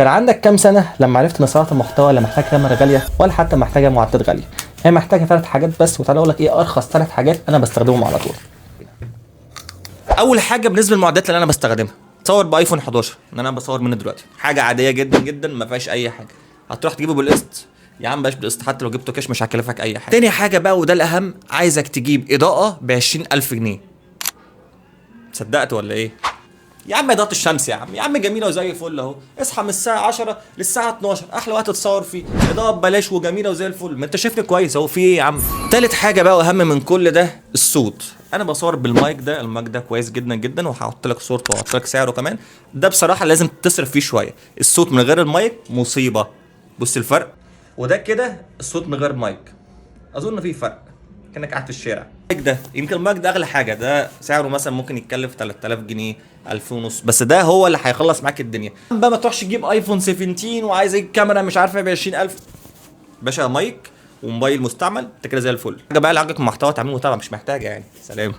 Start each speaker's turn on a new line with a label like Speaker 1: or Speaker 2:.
Speaker 1: كان عندك كام سنة لما عرفت ان صناعة المحتوى لا محتاجه كاميرا غالية ولا حتى محتاجه معدات غاليه؟ هي محتاجه ثلاث حاجات بس، وتعالى اقول لك ايه ارخص ثلاث حاجات انا بستخدمهم على طول. اول حاجة بالنسبة للمعدات اللي انا بستخدمها، صور ب iPhone 11 ان انا بصور منه دلوقتي، حاجة عادية جدا جدا ما فيهاش اي حاجه. هتروح تجيبه بالقسط يا عم، بلاش بالقسط، حتى لو جبته كاش مش هكلفك اي حاجه. تاني حاجة بقى وده الاهم، عايزك تجيب اضاءه ب 20000 جنيه. صدقت ولا ايه؟ يا عم اضاءة الشمس يا عم، يا عم جميلة وزي الفل اهو. اصحى من الساعة 10 للساعة 12، احلى وقت تصور فيه، اضاءة ببلاش وجميلة وزي الفل. ما انت شايفني كويس اهو، في ايه يا عم؟ تالت حاجة بقى واهم من كل ده، الصوت. انا بصور بالمايك ده، المايك ده كويس جدا جدا، وهحط لك صورته وهحط لك سعره كمان. ده بصراحة لازم تصرف فيه شوية. الصوت من غير المايك مصيبة، بص الفرق، وده كده الصوت من غير مايك، اظن في فرق كانك قاعد في الشارع. المايك ده يمكن المايك ده اغلى حاجه، ده سعره مثلا ممكن يتكلف 3000 جنيه، 2000 ونص، بس ده هو اللي هيخلص معاك الدنيا بقى. ما تروحش تجيب iPhone 17 وعايز الكاميرا مش عارفه ب 20000. باشا، مايك وموبايل مستعمل، انت كده زي الفل. حاجة بقى اللي عجبك المحتوى تعمله متابعه، مش محتاجه يعني. سلام.